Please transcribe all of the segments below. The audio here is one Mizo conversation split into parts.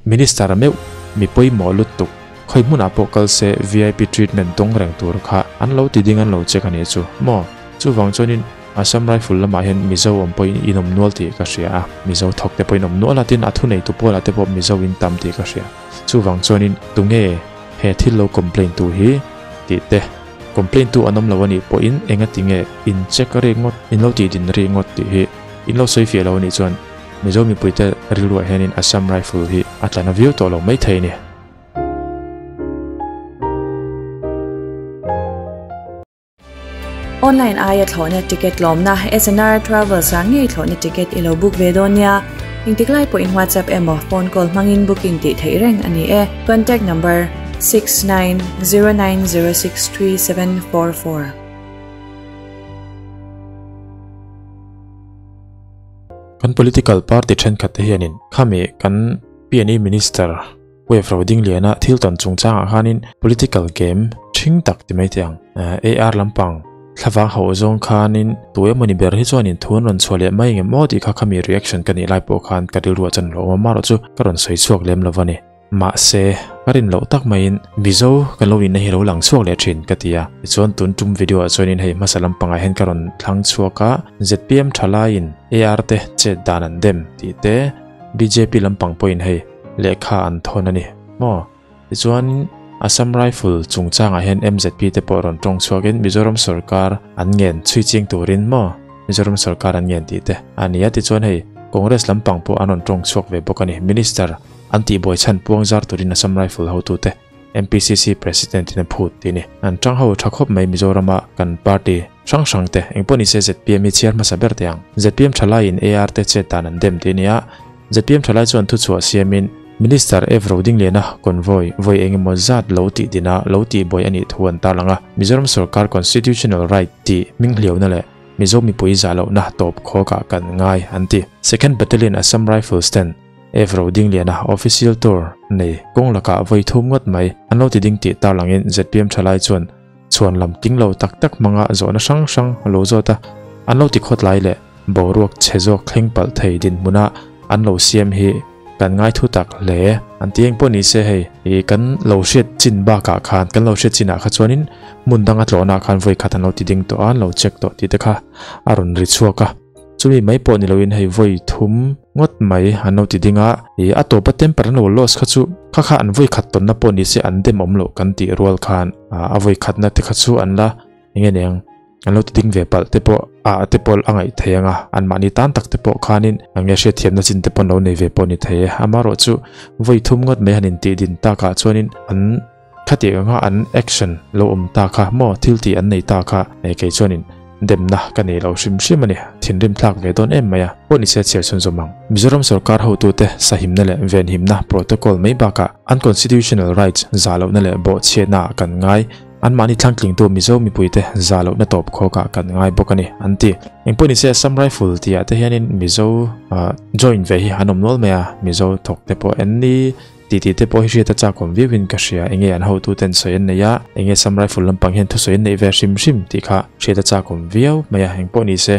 Minister meuh mi pawimawh lutuk khawi hmunah pawh kal se vip treatment dawng reng tur kha an lo ti ding an lo check a nih chu maw? Chuvang chuanin Assam Rifle lamah hian Mizo awm pawhin in awm nual tih ka hria a, Mizo thawk te pawhin awm nual a, tin a thuneitu pawlah te pawh Mizo in tam tih ka hria. Chuvang chuanin tunge he thil lo complain tu hi tih te, complain tu an awm lo a nih pawhin engati nge in check rik ngawt, in lo tih din rik ngawt tih hi in lo sawi fiah lo a nih chuan Mizo mipuite rilruah hianin Assam Rifle hi a tla na viau tawh lo maithei a ni. Online aia thlawhna ticket lawmna SNR Travels ah ngei thlawhna ticket i lo book ve dawn nia. Engtik lai pawhin WhatsApp emaw phone call hmangin booking tih theih reng a ni e. Contact number, 6909063744. Kan political party thenkhat te hianin khami kan PNE Minister Wave ro ding liana thil tawn chungchangah khanin political game ṭhing tak ti mai teh ang. AR lampang thlavang hauh zawng khanin tu emawni ber hi chuanin thu an rawn chhuah leh mai engem aw tih kha khami reaction ka nih lai pawh khan ka rilru ah chuan lo awm a, marawh chu ka rawn sawi chhuak lem lo va ni. Mahse, ka rin loh tak maiin Mizo kan lo inna hi lo lang chhuak leh thin ka ti a. Tichuan tun tum video ah chuanin hei hmasa lampangah hian ka rawn thlang chhuak a, zpm thalaiin AR te chet dan an dem tih te, Bjp lampang pawhin hei lehkha an thawn a ni maw? Tichuan Assam Rifle chungchangah hian mzp te pawh rawn tawng chhuakin Mizoram sorkar an ngen chhui ching turin maw? Mizoram sorkar an ngen tih te a ni a, tichuan hei Congress lampang pawh an rawn tawng chhuak ve bawk a ni. Minister an tihbuai chhan puang zar turin Assam Rifle hotute MPCC President in a phut tih a ni. An tang ho tha khawp mai Mizorama kan party hrang hrang te engpawh nise zpm hi chhiar hmasa ber teh ang. Zpm thalaiin AR te chet dan an dem tih a ni a, zpm thalai chuan thuchhuah siamin Minister F Rodingliana convoy vawi engemaw zat lo tih dina lo tihbuai a nih thu an tarlang a, Mizoram sorkar constitutional right tih hminghliauna leh Mizo mipui zah lohna tawp khawkah kan ngai an ti. Second Battalion Assam Rifles ten F Rodingliana official tour nei kawng lakah vawi thum ngawt mai an lo ti ding tih tarlangin zpm thalai chuan chhuan lam ting lo tak tak hmanga zawhna hrang hrang a lo zawt a, an lo ti khawtlai leh boruak chhe zawk thleng palh thei dinhmuna an lo siam hi kan ngai thu tak hle. An ti eng pawh ni se hei i kan lo hriat chin bakah khan kan lo hriat chinah kha chuanin hmun danga tlawhnaah khan vawi khat an lo ti ding tawh a, an lo check tawh tih te kha a rawn ri chhuak a. Chumi mai pawh ni loin hei vawi thum ngawt mai an lo ti ding a, ih a tawpa temper an lo loss kha chu kha kha an vawi khat tawnna pawh ni se an dem awm loh kan tih rual khan a vawi khatna te kha chu an la eng nge niang an lo ti ding ve palh te pawh ah te pawh a ngaih thei ang a, anmahni tan tak te pawh khanin eng nge hriatthiamna chin te pawh an lo nei ve pawh ni thei e. Amaherawhchu vawi thum ngawt mai han intih din takah chuanin an Khatiang anga an action lo awm ta kha maw thil tih an nei ta kha eh kei chuanin demna ka nei lo hrim hrim a ni. Thinrim thlak ve dawn em mai a, pawh ni se chhiar chhun zawm ang. Mizoram sorkar hotute sahimna leh venhimna protocol mai bakah an constitutional rights zah lohna leh bawhchhiatna ah kan ngai, anmahni thlangtlingtu Mizo mipuite zah lohna tawp khawkah kan ngai bawk a ni, an ti. Engpawh ni se Assam Rifle tihah te hianin Mizo join ve hi an awm nual mai a, Mizo thawk te pawh en ni. Titi te pawh hi hriat a chak awm viau in ka hria, enge an hotu ten sawi an nei a, enge Assam Rifle lampang hian thusawi an neih ve hrim hrim tih kha hriat a chak awm viau mai a, engpawh ni se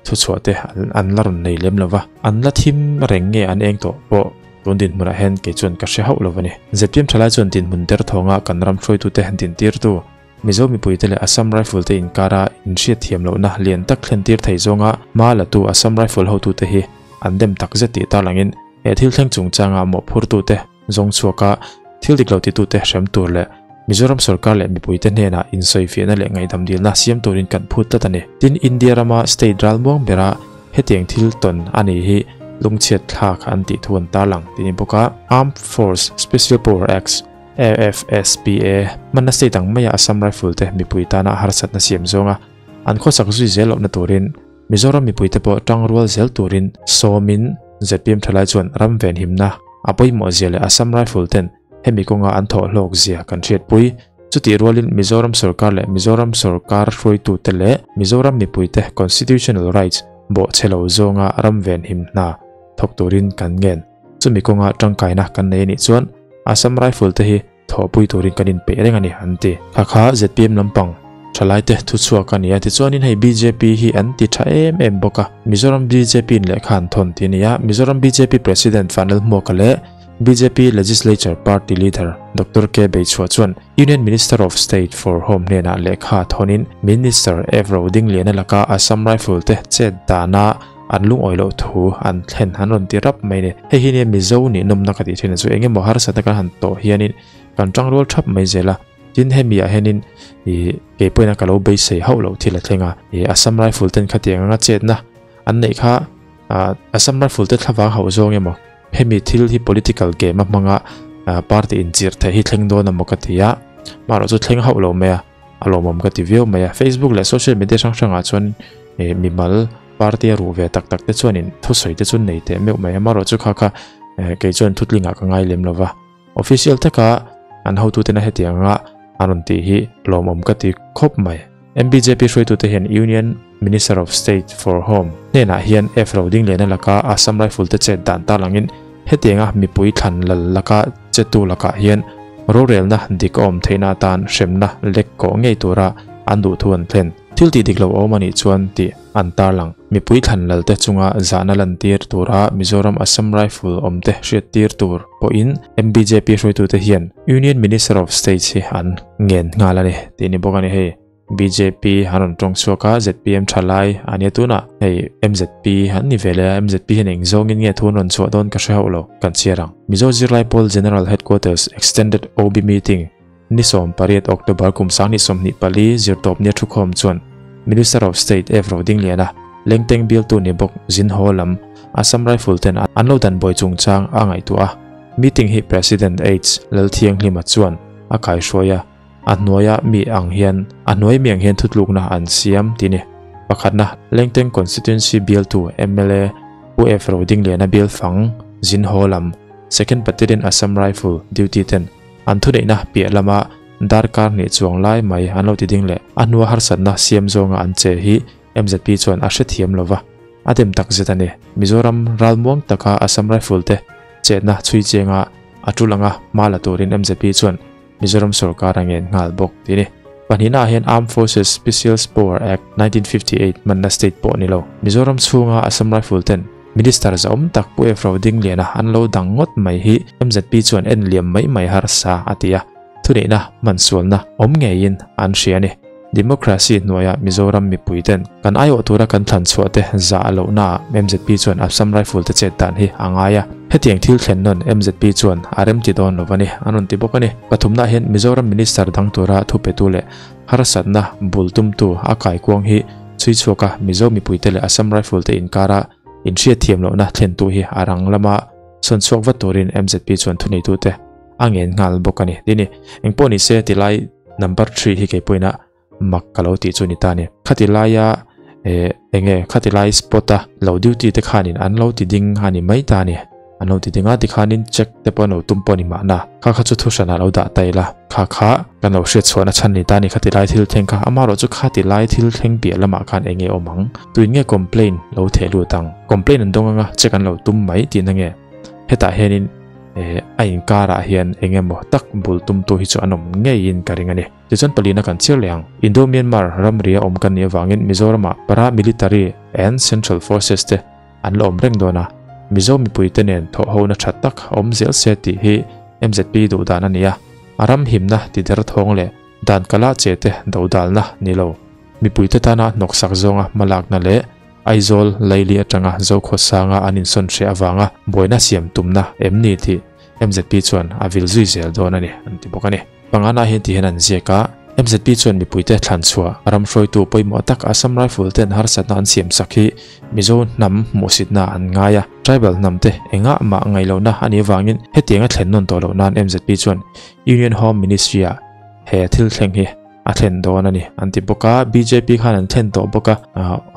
thuchhuah te an la rawn nei lem lo va, an la thim reng nge an eng tawh pawh tun dinhmunah hian kei chuan ka hre hauh lo a ni. Zpm thalai chuan dinhmun derthawnga kan ram hruaitute han dintirtu Mizo mipuite leh Assam Rifle te inkara inhriat thiam lohna lian tak thlentir thei zawnga hma latu Assam Rifle hotute hi an dem takzet tih tarlangin He thil thleng chungchanga mawhphurtute zawng chhuaka thil dik lo titute hrem tur leh Mizoram sorkar leh mipuite hnenah insawifiahna leh ngaihdam dilna siam turin kan phut tlat a ni. Tin, India rama state ralmuang bera hetiang thil tawn a ni hi lungchhiat thlak an tih thu an tarlang tih ni bawk a. Armed Force Special Power Acts, AFSPA, hmanna state ang maia Assam Rifle te mipui tana harsatna siam zawnga an khawsak zui zel lohna turin Mizoram mipuite pawh tangrual zel turin sawmin zpm thalai chuan ram venhimna a pawimawh zia leh Assam Rifle ten hemi kawnga an thawh hlawk zia kan hriatpui. Chutih rualin Mizoram sorkar leh Mizoram sorkar hruaitute leh Mizoram mipuite constitutional rights bawhchhe lo zawnga ram venhim hna thawk turin kan ngen. Chumi kawnga tangkaina kan nei anih chuan Assam Rifle te hi Thawhpui turin kan inpeih reng a ni, an ti. Kha kha zpm lampang thalaite thuchhuak a ni a, tichuanin hei bjp hi an ti tha em em bawk a, Mizoram bjp in lehkha an thawn tih a ni a, Mizoram bjp President Vanlalhmuaka leh Bjp Legislature Party Leader Doctor K Beichhua chuan Union Minister of State for Home hnenah lehkha thawnin Minister F Rodingliana laka Assam Rifle te chet dana an lungawi loh thu an thlen an rawn ti rap mai ni. Hei hi nia Mizo nih nawmna ka tih thin a chu engemaw harsatna kan han tawh hianin kan tangrual thap mai zel a. Tin hemi ah hianin ih kei pawhin a ka lo beisei hauh loh thil a thleng a. Ih Assam Rifle ten khatiang anga chetna an neih kha ah Assam Rifle te thlavang hauh zawng emaw hemi thil hi political game a hmanga party inchirh theih hi thleng dawn emaw ka ti a. Marawh chu thleng hauh lo mai a. A lawmawm ka ti viau mai a. Facebook leh social media hrang hrangah chuan eh mimal party a ruh ve tak tak te chuanin thusawi te chu nei teh meuh mai a. Marawh chu kha kha eh kei chuan thutlingah ka ngai lem lo va. Official taka an hotutena hetiang anga an rawn tih hi lawmawm ka ti khawp mai. MBJP hruaitute hian Union Minister of State for Home hnenah hian F Rodingliana laka Assam Rifle te chet dan tarlangin hetianga mipui thlan lal laka chetu lakah hian rorelna dik a awm theihna atan hremna lek kawh ngei tura an duh thu an thlen. Thil tih dik lo a awm a nih chuan tih an tarlang. Mipui thlan lalte chunga zahna lantir tura Mizoram Assam Rifle awmte hriattir tur pawhin MBJP hruaitute hian Union Minister of States hi an ngen nghal a ni tih ni bawk a ni. Hei bjp an rawn tawng chhuak a, zpm tha lai a nia tunah hei mzp an ni ve leh a, mzp hian eng zawngin nge thu an rawn chhuah dawn ka hre hauh lo, kan chhiar ang. Mizo Zirlai Pawl General Headquarters Extended OB Meeting Ni 18 October kum 2024 zirtawpnia thukhawm chuan Minister of State F Rodingliana Lengteng bialtu ni bawk zin haw lam Assam Rifle ten an lo dan buai chungchang a ngaihtuah a. Meeting hi President H Lalthianghlima chuan a kaihruai a, a hnuaia mi ang hian a hnuai mi ang hian thutlukna an siam ti ni. Pakhatna, Lengteng Constituency bialtu mla Pu F Rodingliana bialfang zin haw lam Second Battalion Assam Rifle duty ten An thuneihna piah lama darkar hnih chuang lai mai an lo ti ding leh a hnua harsatna siam zawnga an che hi mzp chuan a hrethiam lo va, a dem tak zet a ni. Mizoram ralmuang taka Assam Rifle te chetna chhui chenga a tul anga hma la turin mzp chuan Mizoram sorkar a ngen nghal bawk ti ni. Pahnihna ah hian Armed Forces Special Power Act 1958 hmanna state pawh ni lo. Mizoram chhunga Assam Rifle ten Minister zahawm tak Pu Efro Dingliana an lo dang ngawt mai hi mzp chuan en liam mai mai harsa a ti a, thuneihna hmansualna awm ngeiin an hria a ni. Democracy hnuaia Mizoram mipui ten kan aiawh tura kan thlan chhuah te zah a lohnaah mzp chuan Assam Rifle te chet dan hi a ngai a, hetiang thil thlen nawn mzp chuan a remti dawn lo a ni, an rawn ti bawk a ni. Pathumnaah hian Mizoram Minister dang tura thupetu leh harsatna bul tumtu a kaikuang hi chhui chhuak a, Mizo mipuite leh Assam Rifle te inkara inhriatthiam lohna thlentu hi a rang lama sawn chhuak vat turin mzp chuan thuneitute a ngen nghal bawk a ni. Tih ni, engpawh ni se tilai number 3 hi kei pawhin a mak ka lo tih chu ni ta ni. Khati laia eh enge khati lai spot a lo duty te khanin an lo ti ding a ni mai ta ni. An lo ti ding a tikhanin check te pawh an lo tum pawh a ni mahna. Kha kha chu thu hranah lo dah ta ila. Kha kha kan lo hriat chhuahna chhan ni ta ni khati lai thil thleng kha. Amaherawh chu khati lai thil thleng piah lamah khan enge awm ang? Tuin nge complain lo theh lut ang? Complain an dawng anga check an lo tum mai tihna nge? Hetah hianin eh a inkarah hian eng emaw tak bul tumtu hi chu an awm ngeiin ka ring a ni. Tichuan palina kan chhiar leh ang. Indo-Myanmar ramria awm kan nih avangin Mizoramah para military and central forces te an la awm reng dawn a, Mizo mipuite nen thawhhona tha tak awm zel se tih hi mzp duh dan a ni a, a ram himna ti der thawng leh dan kala che te dodalna ni lo. Mipuite tana hnawksak zawnga hmalakna leh Aizawl Laili atanga Zokhawsanga an insawn hreh avanga buaina siam tumna em ni tih mzp chuan a vil zui zel dawn a ni an ti bawk a ni. Pangana hian ti hian an ziak a, mzp chuan mipuite thlan chhuah ram hruaitu pawimawh tak Assam Rifle ten harsatna an siam sak hi Mizo hnam hmuhsitna an ngai a, tribal hnam te engah mah ngaihlohna a nih avangin hetiang a thlen nawn tawh loh nan mzp chuan Union Home Ministry ah he thil thleng hi a thlen dawn a ni an ti bawk a, bjp khan an thlen tawh bawk a,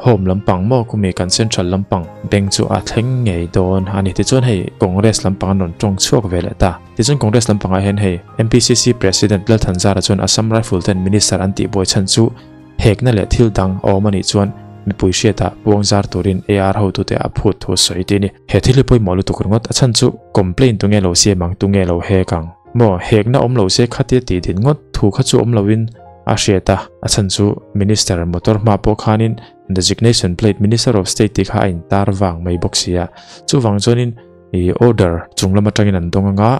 home lampang maw khumi kan central lampang bank chu a thleng ngei dawn a ni. Tichuan hei Congress lampang an rawn tawng chhuak ve leh ta. Tichuan Congress lampangah hian hei MPCC President Lalthanzara chuan Assam Rifle ten Minister an tihbuai chhan chu hekna leh thil dang a awm a nih chuan mipui hriatah puang zar turin AR hotute a phut thu sawi tih a ni. He thil hi pawimawh lutuk ringawt a chhan chu complaint tunge lo siam ang tunge lo hek ang maw hekna awm lo se khatia tih din ngawt thu kha chu awm loin a hriat a, a chhan chu Minister motor hma pawh khanin designation plate Minister of State tih kha a intar vang mai bawk si a, chuvang chuanin. I order chunglam atangin an dawng anga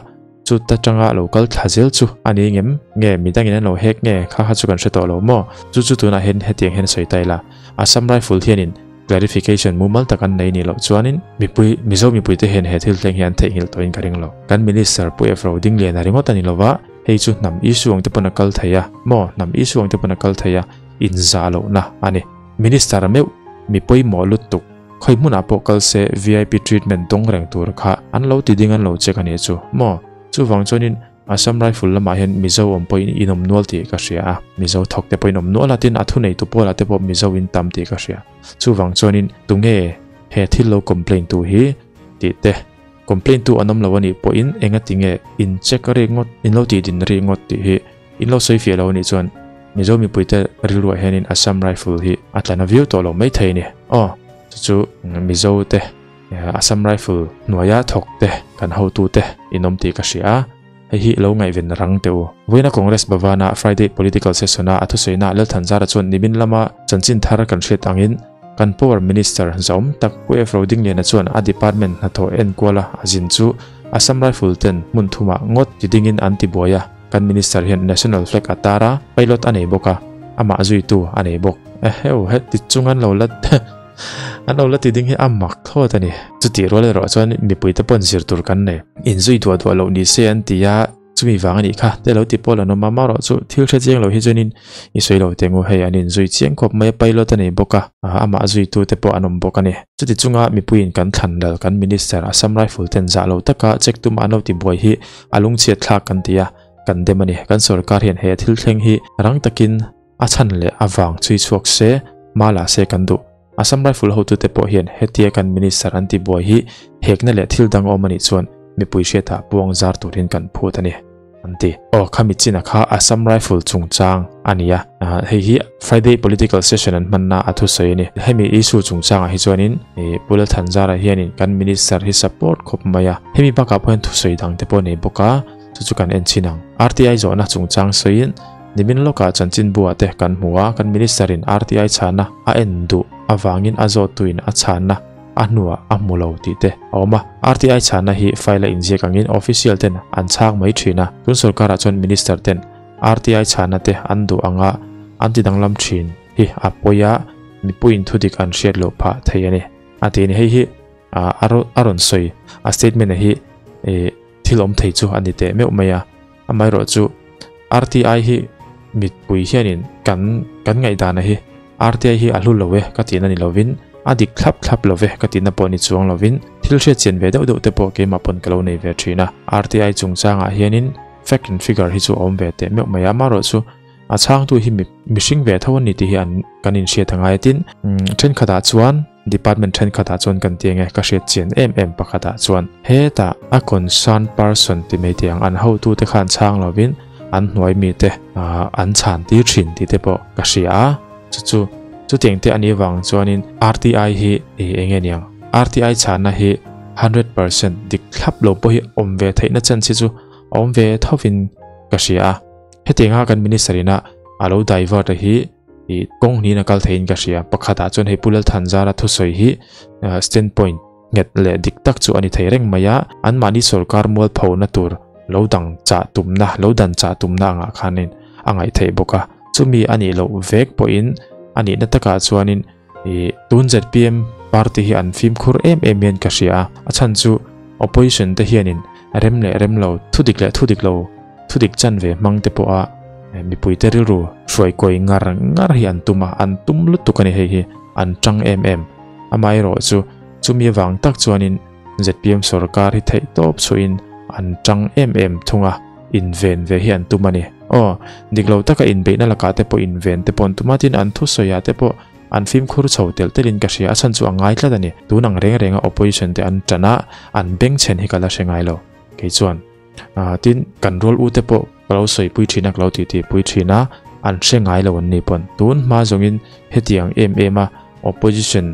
chu ta tanga lo kal thla zel chu ani ngem nge midangin an lo hek nge kha kha chu kan hre tawh lo maw chu chu tunah hian hetiang hian sawi ta ila Assam Rifle hianin clarification mumal tak an nei ni loh chuanin mipui Mizo mipuite hian he thil thleng hi an theihnghilh tawhin ka ring lo. Kan Minister Pu Efro Dingliana ringawt a ni lova hei chu hnam issue ang te pawn a kal thei a maw hnam issue ang te pawn a kal thei a inzah lohna a ni. Minister meuh mi pawimawh lutuk. Khawi hmunah pawh kal se vip treatment dawng reng tur kha an lo ti ding an lo check a nih chu maw? Chuvang chuanin Assam Rifle lamah hian Mizo awm pawhin in awm nual tih ka hria a, Mizo thawk te pawhin awm nual a tin a thuneitu pawlah te pawh Mizo in tam tih ka hria. Chuvang chuanin tunge he thil lo complain tu hi tih te, complain tu an awm lo a nih pawhin engatinge in check rik ngawt, in lo tih din rik ngawt tih hi In lo sawi fiah lo a nih chuan Mizo mipuite rilruah hianin Assam Rifle hi a tla na viau tawh lo maithei a ni. Aw, chu chu Mizo te Assam Rifle hnuaia thawk te kan hotu te in awm tih ka hria a, hei hi lo ngaihven rang teh u. Vawiina Congress Bhavana Friday Political Session-a a thusawiinaah Lalthanzara chuan nimin lama chanchin thar kan hriat angin kan Power Minister zaawm tak Pu F. Rodingliana chuan a department hnathawh enkuala a zin chu Assam Rifle ten hmun thumah ngawt ti dingin an tibuai a. Kan minister hian national flag a tar a, pilot a nei bawk a, amah zuitu a nei bawk. Eheu, heti chung an lo la an lo la ti ding hi a mak thlawt a ni. Chutih rual erawh chuan mipuite pawn zir tur kan nei. Inzui duah duah loh ni se an ti a, chumi vang a nih kha te lo ti pawl an awm a, amaherawh chu thil hre chiang lo hi chuanin i sawi lo teh ngu hei an inzui chiang khawp mai a, pilot a nei bawk a, amah zuitu te pawh an awm bawk a ni. Chuti chunga mipuiin kan thlan lal kan minister Assam Rifle ten zah lo taka check tum an lo ti buai hi A lungchhiat thlak kan ti a, kan dem a ni. Kan sorkar hian he thil thleng hi rang takin a chhan leh a vang chhui chhuak se, hma la se kan duh. Assam Rifle hotute pawh hian hetia kan minister an tibuai hi hekna leh thil dang awm a nih chuan mipui hriatah puang zar turin kan phut a ni, an ti. Aw, khami china kha Assam Rifle chungchang a ni a, hei hi Friday political session an hmanna a thusawi a ni. Hemi issue chungchangah hi chuanin Pu Lalthanzara hianin kan minister hi support khawp mai a. Hemi bakah pawh hian thusawi dang te pawh a nei bawk a, chu chu kan en chhin ang. RTI zawhna chungchang sawiin nimin lawkah chanchinbuah te kan hmu a, kan minister in RTI chhana a en duh avangin a zawhtuin a chhana a hnuah a hmu lo tih te a awm a. RTI chhana hi file a inziak angin official ten an chhang mai thin a, tun sorkarah chuan minister ten RTI chhana te an duh anga an ti danglam thin hi a pawi a, mipuiin thudik an hriat loh phah thei a ni. A ti a ni. Hei hi a rawn sawi a statement a hi thil awm thei chu a ni teh meuh mai a. Amaherawh chu RTI hi mipui hianin kan kan ngaihdan a hi RTI hi a hlu lo e ka tihna ni lovin a dik thlap thlap lo ve ka tihna pawh ni chuang lovin thil hriatchian ve deuh deuh te pawh keimah pawn ka lo nei ve thin a. RTI chungchangah hianin Fact and figure hi chu a awm ve teh meuh mai a, amaherawh chu a chhangtu hi mihring ve tho a ni tih hi an kan inhriat a ngai a tin thenkhatah chuan department thenkhatah chuan kan ti ang e ka hriat chian em em pakhatah chuan hetah a concern person ti mai tih ang an hotute khan chhang lovin an hnuai mite an chhan tir thin tih te pawh ka hria a chu chu chutiang te a nih vang chuanin RTI hi eng nge niang RTI chhanna hi 100% dik thlap lo pawh hi awm ve theihna chance hi chu a awm ve thovin ka hria a hetianga kan minister ina a lo divert a hi i kawng hnihin a kal theiin ka hria pakhatah chuan hei Pu Lalthanzara thusawi hi stand point nghet leh dik tak chu a ni thei reng mai a anmahni sorkar mualphona tur lo dang chah tumna lo dan chah tumna angah khanin a ngaih theih bawk a chumi a nih loh vek pawhin a nihna takah chuanin i tun ZPM party hi an fimkhur em em hian ka hria a a chhan chu opposition te hianin Rem leh rem lo, thu dik leh thu dik lo, thu dik chan ve hmang te pawha mipuite rilru hruai kawi ngar ngar hi an tum a, an tum lutuk a ni hei hi, an tang em em. Amaherawh chu chumi avang tak chuanin zpm sorkar hi theih tawp chhuahin an tang em em thung a, inven ve hi an tum a ni. Aw, dik lo taka inbeihna lakah te pawh inven te pawh an tum a, tin an thusawiah te pawh An fimkhur chho telh telhin ka hria, a chhan chu a ngai tlat a ni. Tun ang reng renga opposition te an tan a, an bengchhen hi ka la hre ngai lo. Kei chuan, tin, kan rual u te pawh ka lo sawi pui thin a, ka lo titi pui thin a, an hre ngai lo an ni pawn. Tun hma zawngin hetiang em em a opposition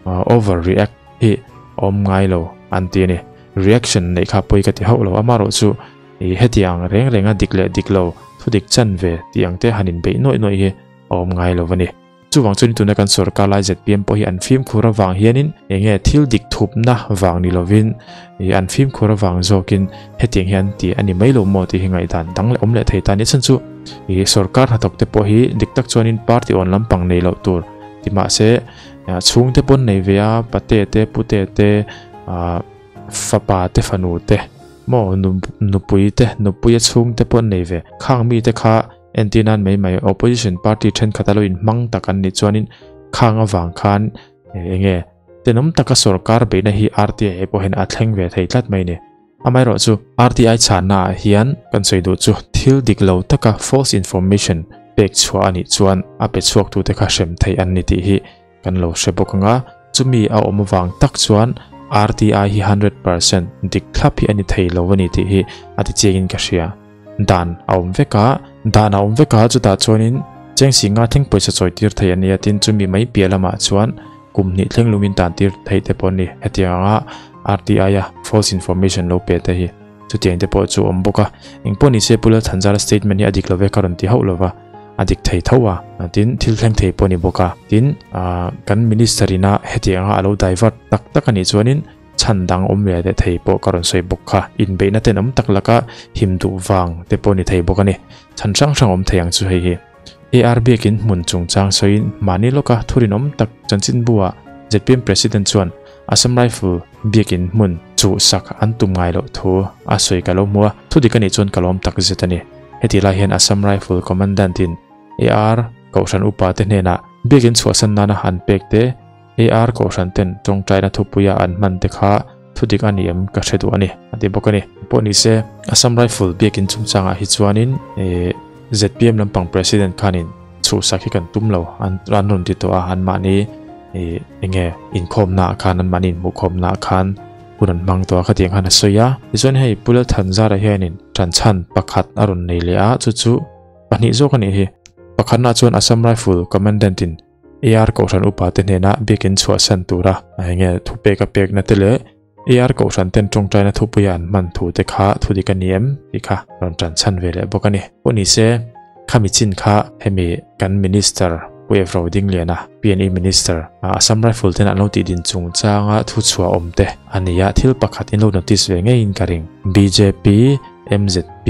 over react hi a awm ngai lo an ti a ni. Reaction neih kha pawi ka ti hauh lo, amaherawh chu hetiang reng renga dik leh dik lo, thudik chan ve tih ang te han inbeih nuaih nuaih hi a awm ngai lo a ni. Chuvang chuan tuna kan sorkar lai ZPM pawh hi an fimkhur avang hianin enge thil dik thupna vang ni lovin an fimkhur avang zawkin hetiang hian ti a ni mai lo maw tih hi ngaihdan dang leh awm leh thei ta a ni. Chhan chu sorkar hnathawk te pawh hi dik tak chuanin party awn lampang nei loh tur ti mahse chhungte pawn nei ve a, pate te pute te fapa te fanu te maw nupui te nupuia chhungte pawn nei ve khang mi te kha entir nan mai mai opposition party thenkhat a lo inhmang tak an nih chuanin khang avang khan enge tenawm taka sorkar beihna hi RTI pawh hian a thleng ve thei tlat mai ni. Amaherawhchu RTI chhanna ah hian kan sawi duh chu thil dik lo taka false information pek chhuah a nih chuan a pe chhuak tute kha hrem theih an ni tih hi kan lo hre bawk ang a, chumi a awm avang tak chuan RTI hi 100% dik thlap hi a ni thei lo a ni tih hi a ti chiangin ka hria. Dan a awm vek a, dan a awm vek a, chutah chuanin cheng singa thleng pawisa chawi tir thei a nia tin chumi mai piah lamah chuan kum hnih thleng lungin tan tir theih te pawh a ni. Hetiang anga RTI a false information lo pe te hi chutiang te pawh chu awm bawk a, engpawh ni se Pu Lalthanzara statement hi a dik lo ve ka rawn ti hauh lova. A dik thei tho a, tin thil thleng thei pawh a ni bawk a, tin kan minister ina hetianga a lo divert tak tak a nih chuanin chhan dang awm ve leh thei pawh ka rawn sawi bawk kha, inbeihna tenawm tak laka him duh vang te pawh a ni thei bawk a ni, chhan hrang hrang awm thei ang chu hei hi. AR biakin hmun chungchang sawiin mahni lawka thurinawm tak chanchinbu ah zpm President chuan Assam Rifle biakin hmun chuhsak an tum ngai loh thu a sawi ka lo hmu a, thudik a nih chuan ka lawm tak zet a ni. Heti lai hian Assam Rifle Commandant in AR Kohhran upa te hnenah biakin chhuahsan nana an pek te, AR Kohhran ten tawngtaina thupuia an hman te kha thudik a ni em ka hre duh a ni, a ti bawk a ni. Pawh ni se, Assam Rifle biakin chungchangah hi chuanin zpm lampang President khanin chhuhsak hi kan tum lo an rawn ti tawh a, anmahni enge inkhawmna ah khan anmahni inhmuhkhawmna ah khan hun an hmang tawh a khatiang khan a sawi a. Tichuan hei Pu Lalthanzara hianin ṭanchhan pakhat a rawn nei leh a, chu chu pahnih zawk a nih hi. Pakhatna chuan Assam Rifle Commandant in AR Kohhran upa te hnena biakin chhuahsan tura enge thupek a pekna te leh AR Kohhran ten tawngtaina thupuia an hman thu te kha thudik a ni em tih kha rawn ṭanchhan ve leh bawk a ni. Pawh ni se, khami chin kha hemi kan Minister Pu Evro Dingliana, PNE Minister, Assam Rifle ten an lo tih din chungchanga thuchhuah awm te a ni a, thil pakhat in lo notice ve ngeiin ka ring. Bjp, MZP,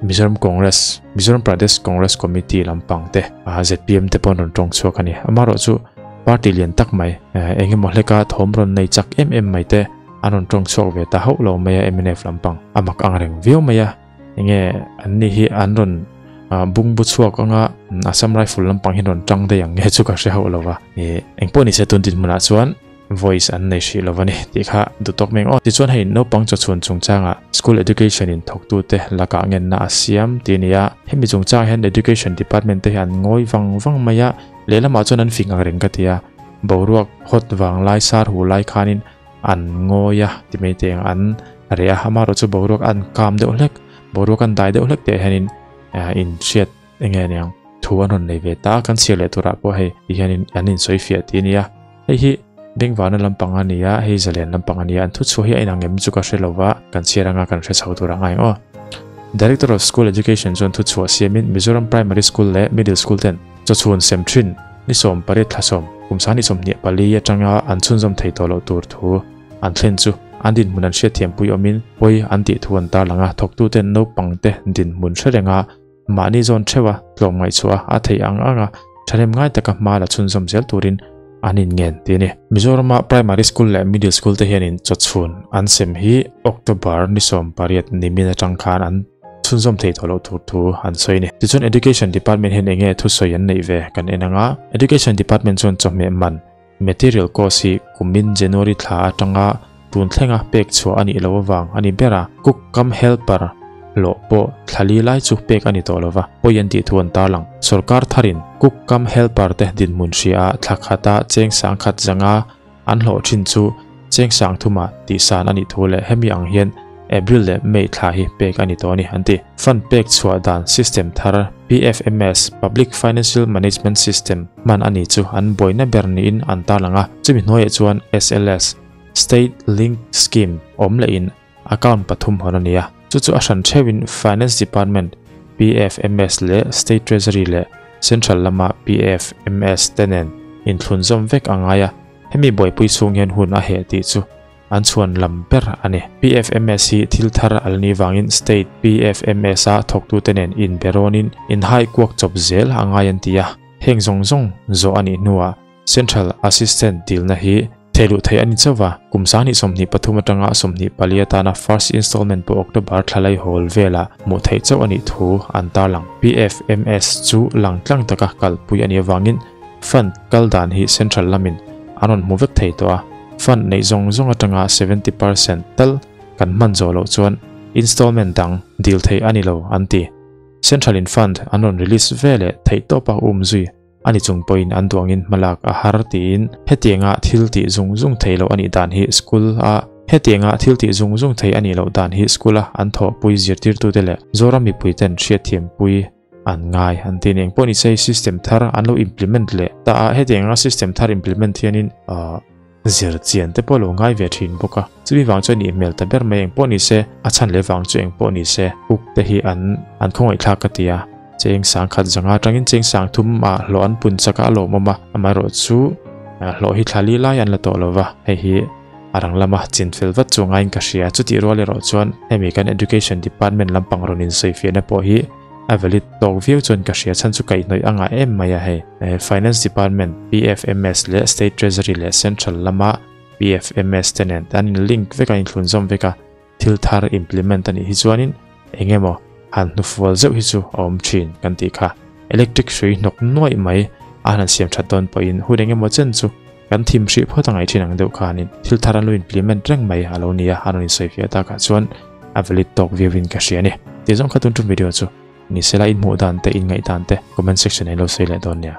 Mizoram Congress, Mizoram Pradesh Congress Committee lampang te, zpm te pawh an rawn tawng chhuak a ni. Amaherawhchu party lian tak mai, eng emaw hleka thawm rawn nei chak em em mai te an rawn tawng chhuak ve ta hauh lo mai a mnf lampang. A mak ang reng viau mai a, enge an ni hi an rawn bungbu chhuak anga Assam Rifle lampang hi an rawn tang daih ang nge chu ka hre hauh lo va. Engpawh ni se tun dinhmunah chuan voice an nei hrih lo a ni tih kha duh tawk mai ang aw. Tichuan hei naupang chawchhun chungchangah school education in thawktute lakah ngenna a siam tih a ni a, hemi chungchangah hian education department te hi an ngawi vang vang mai a, lehlamah chuan an fing ang reng ka ti a, boruak hot vang lai sar hu lai khanin an ngawi a ti mai teh ang an reh a, amaherawh chu boruak an kam deuh hlek, boruak an dai deuh hlek tih ah hianin inhriat Enge aniang thu an rawn nei ve ta kan chhiar leh turah pawh hei ti hianin an insawi fiah tih a nia. Hei hi bengvana lampang a nia, hei zalen lampang a nia, an thu chhuah hi a inang em chu ka hre lova, kan chhiar anga kan hre chho tur a ngai ang aw. Director of School Education chuan thu chhuah siamin Mizoram Primary School leh Middle School ten chawchhun sem thin ni 18 thla sawm kum sang ni 24 atanga an chhunzawm thei tawh loh tur thu an thlen chu an dinhmun an hriatthiampui awmin pawi an tih thu an tarlang a, thawktuten naupangte dinhmun hre renga Mahni zawn theuh a, tlawm ngaihchhuah a, a theih ang ang a, thahnem ngai taka hma la chhunzawm zel turin an inngen tih a ni. Mizorama Primary School leh Middle School te hianin chawchhun an sem hi October ni 18 nimin atang khan an chhunzawm thei tawh loh tur thu an sawi a ni. Tichuan Education Department hian enge thusawi an neih ve kan en ang a, Education Department chuan chawhmeh man, Material cost hi kumin January thla atanga tun thlenga pek chhuah a nih loh avang a ni ber a, cook cum helper hlawh pawh thla li lai chu pek a ni tawh lova, pawi an tih thu an tarlang. Sorkar tharin cook cum helper te dinhmun hria a thla khata cheng sangkhat zanga an hlawh thin chu cheng sangthuma tihsan a nih thu leh hemi ang hian April leh May thla hi pek a ni tawh a ni an ti. Fund pek chhuah dan system thar PFMS, Public Financial Management System, hman a ni chu an buaina ber niin an tarlang a, chumi hnuaiah chuan SLS, State Link Scheme, awm lehin account pathum hawn a ni a, chu chu a hran theuhin Finance Department, PFMS leh State Treasury leh. Central lama PFMS te nen inthlunzawm vek a ngai a, hemi buaipui chhung hian hun a heh tih chu an chhuan lam ber a ni. PFMS hi thil thar a la nih vangin State PFMS a thawktute nen inberawnin inhai kuak chawp zel a ngai an ti a, heng zawng zawng zawh a nih hnuah Central Assistant dilna hi thehluh theih a ni chauh va, kum 2023 atanga 24 atana first installment pawh October thla laihawl velah hmuh theih chauh a nih thu an tarlang. PFMS chu lang tlang taka kalpui a nih avangin fund kal dan hi Central lamin an rawn hmu vek thei tawh a, fund neih zawng zawng atanga 70% tal kan hman zawh loh chuan installment dang dil theih a ni lo an ti. Central in fund an rawn release veleh theihtawpa um zui a ni chung pawhin an duangin hmalak a har tiin hetianga thil tih zung zung thei loh a nih dan hi school a hetianga thil tih zung zung thei a nih loh dan hi school a an thawhpui zirtirtute leh Zoram mipuiten hriatthiampui an ngai an ti nen pawh ni se system thar an lo implement leh ta a hetianga system thar implement hianin zir chian te pawh lo ngai ve thin bawk a chumi vang chuan nih hmel ta ber mai eng pawh ni se a chhan leh vang chu eng pawh ni se uk te hi an an khawngaih thlak ka ti a cheng sang khat zanga atangin cheng sang thum ah hlawh an pun chak a a lawmawm a amaherawh chu hlawh hi thla li lai an la tawh lova hei hi a rang lama chin fel vat chu ngaiin ka hria chutih rual erawh chuan hemi kan education department lampang rawn insawifiahna pawh hi a valid tawk viau chuan ka hria chhan chu kaihhnawih a ngah em mai a hei. Finance Department, PFMS leh State Treasury leh Central lama PFMS te nen an in link vek a, inthlunzawm vek a, thil thar implement a nih hi chuanin eng emaw han hnufual zeuh hi chu a awm thin kan tih kha. Electric hrui hnawk nuaih mai a han siam that dawn pawhin hun eng emaw chen chu kan thim hrih phawt a ngaih thin ang deuh khanin thil thar an lo implement reng mai a lo ni a, an rawn insawifiah takah chuan a valid tawk viauin ka hria a ni. Tih zawng kha tun tum video chu ni sela in hmuh dan te in ngaih dan te comment section ah in lo sawi leh dawn nia.